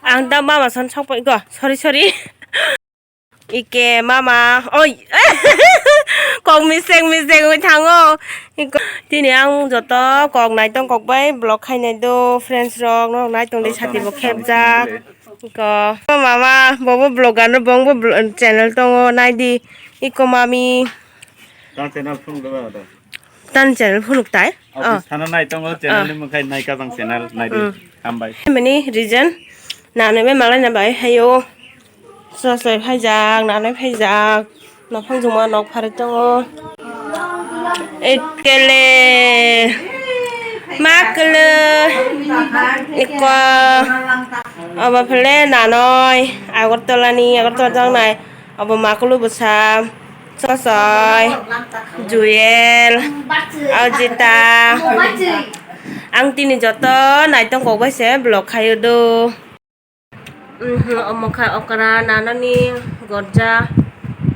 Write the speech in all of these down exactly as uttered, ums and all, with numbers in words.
Ang da mama son sokpai go. Sorry, sorry. Ike mama. Oi. Kok miseng miseng oi thango. Iko. Tini ang joto kok nai tong kok bai vlog khai nai do friends rok no nai tong de sati bo khep jak. Iko. Mama bobo vlog ano bong bo vlog channel tongo nai di. Iko mami. Tang channel phunuk da ba da. Tang channel phunuk tai. Oh, oh. Sana nai tongo channel ni mungkhai nai ka bang channel nai di. Hmm. Hambai. Mini reason. Nano be malai na bai hayo. Sosai phaijak, nano phaijak. Nophang juma nok phari tongo. Ekele. Makele. Iko. Obo phele nanoi. Agartala ni, Agartala jang nai. Obo makulu bwsa, Sosoi, Juyel, Ajita. Ang tini joto naitong kok bai se vlog khaio do. Mhm, omo kha okra nanani gorja.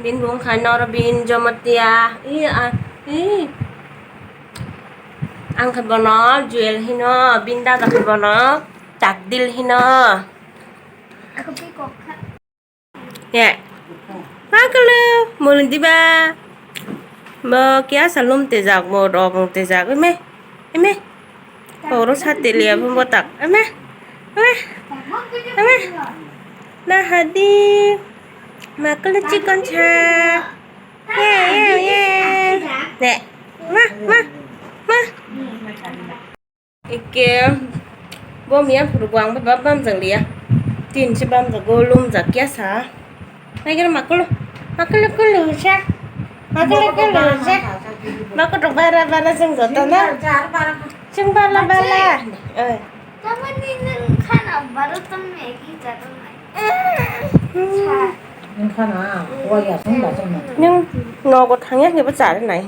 Bin bung khai noro bin jomatia. I, a, i. Ang khe bono Juyel hino, bin dada khe bono Takdil hino. Ye. Makulu, mulung diba? Bo kya salum tejak, bo rok tejak, eme, eme. Oro sate liya bo botak, eme, eme, eme. Nah hadi, makulu chikon cha. Ye, ye, ye. Ne, ma, ma, ma. Ike bo miya phuru bo ang bam bam jang liya. Tin se bam jago lum jak ya sa. Nai kira makulu makulu kulu sa. Makulu kulu sa. Makulu bara bara jang joto na. Jang bala bala. Eh. Tamani nang khana baro tam megi jadon nai. Nang khana, wai ya sung da sung. Nang nogo thangya ke bo chare nai.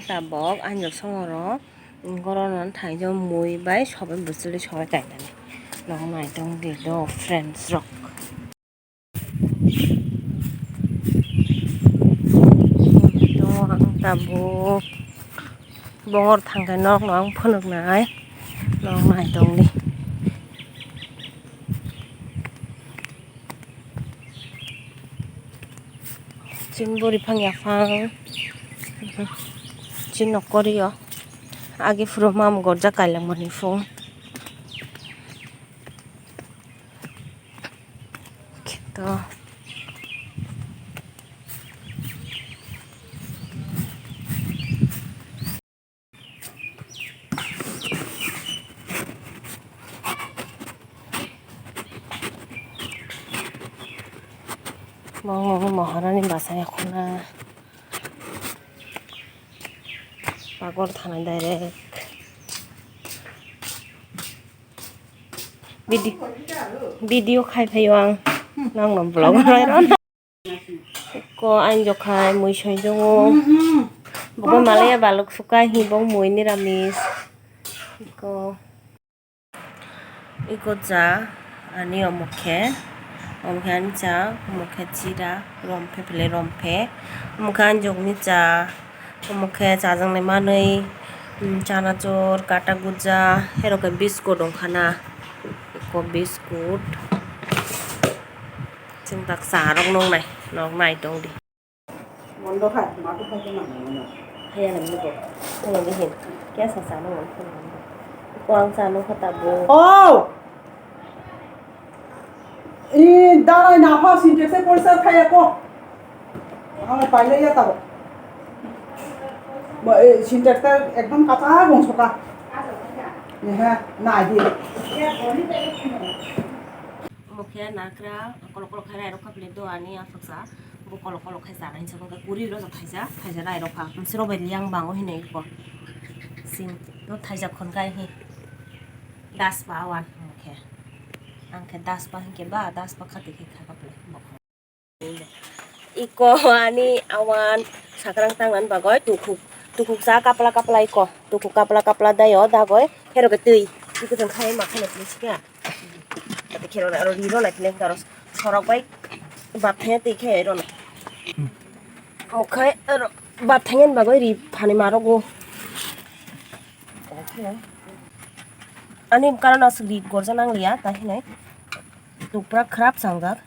Tabok anjok songoro gorono thaijak mui bai sobai bwchwlwi sobai kainani. Nokno naitong di do friends rok. Tabuk bongor thangkhe nokno ang phunuknai. Nok naitong di. Chin buri phang yaphang. Chin nokori o. Agi phuru mam gorja kailangmani phung. Kheto. Bo Maharani basa ya khuna. Pagor thana direct. Video, video khai phaio ang. Nang no vlog ko ang jokhai mui soi jongo. Bo malaya baluk suka hi bo mui niramis. Ko iko cha ani omo khe, omo khe ani cha, omo khe chira, romphe phele romphe, omo khe anjokni cha, omo khe chajaknai manwi, chanachur, kata guja, herok khe biskut ongkhana, iko biskut. Chwng tak cha rok nongnai, nok nai tong di. Mondo khai, ma to khai na mondo. Haya na ni ko. Haya ni hin. Kya sa sa no ko. Ko ang sa no khata bo. Oh! I darai na pha Sintex e porisa khaya ko. Ang paile ya tabo. Ba, e, Sintex ta ekdom kacha gong soka. Ni ha, na di. Mokhe nakra, kolok kolok khai rai rok kha phle do ani afaksa. Bo kolok kolok khai chana hinsa khe kuri rw thaisa, thaisa nai rw kha. Msero bai liang bango hinwi ko. Sin no thaisa khon kai hi. Das pa awan hwnkhe. Ang khe das pa hinkhe ba, das pa khati khe kha kaple. Iko ani awan sakrang tangnan bagoi tukhuk, tukhuk sa kapla kapla iko. Tukhuk kapla kapla dai o dagoi. Khero khe twi. Iko jang khai ma khano twi sikha. Ate khero aro ri rw nai phile aro sorok bai bap thangya twi khai rw nai. Okhai aro bap thangya ni bagoi ri phani ma rw go. Ani karon aswk ri gorja nangliya, ta hinwi. Tuk pura khrap sangjak.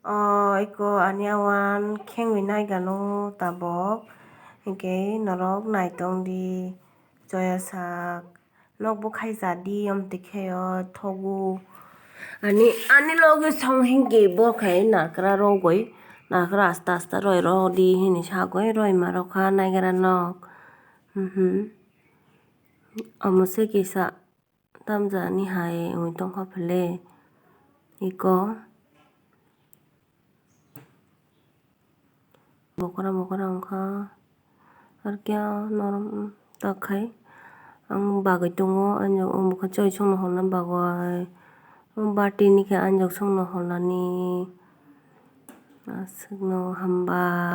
O, eko ani awan khengwi naigano tabok. Hinkhe norok naitongdi, choya sak. Nok bo khaisa di, amtwi khe o thogo. Ani, ani loge song hinkhe bo khai nakra rogoi. Nakra asta asta roi rodi hini sagoi roi ma rokha naigra nok. Mhm. Omo se kisa tamjani hai wngwi tongkha phele. Iko. Bokora bokora wngkha. Arkhe norok tak khai ang bagwi tongo, ang bokha choi songno holna bagwi. Ang batini khe ang songno holnani. Aswkno hamba.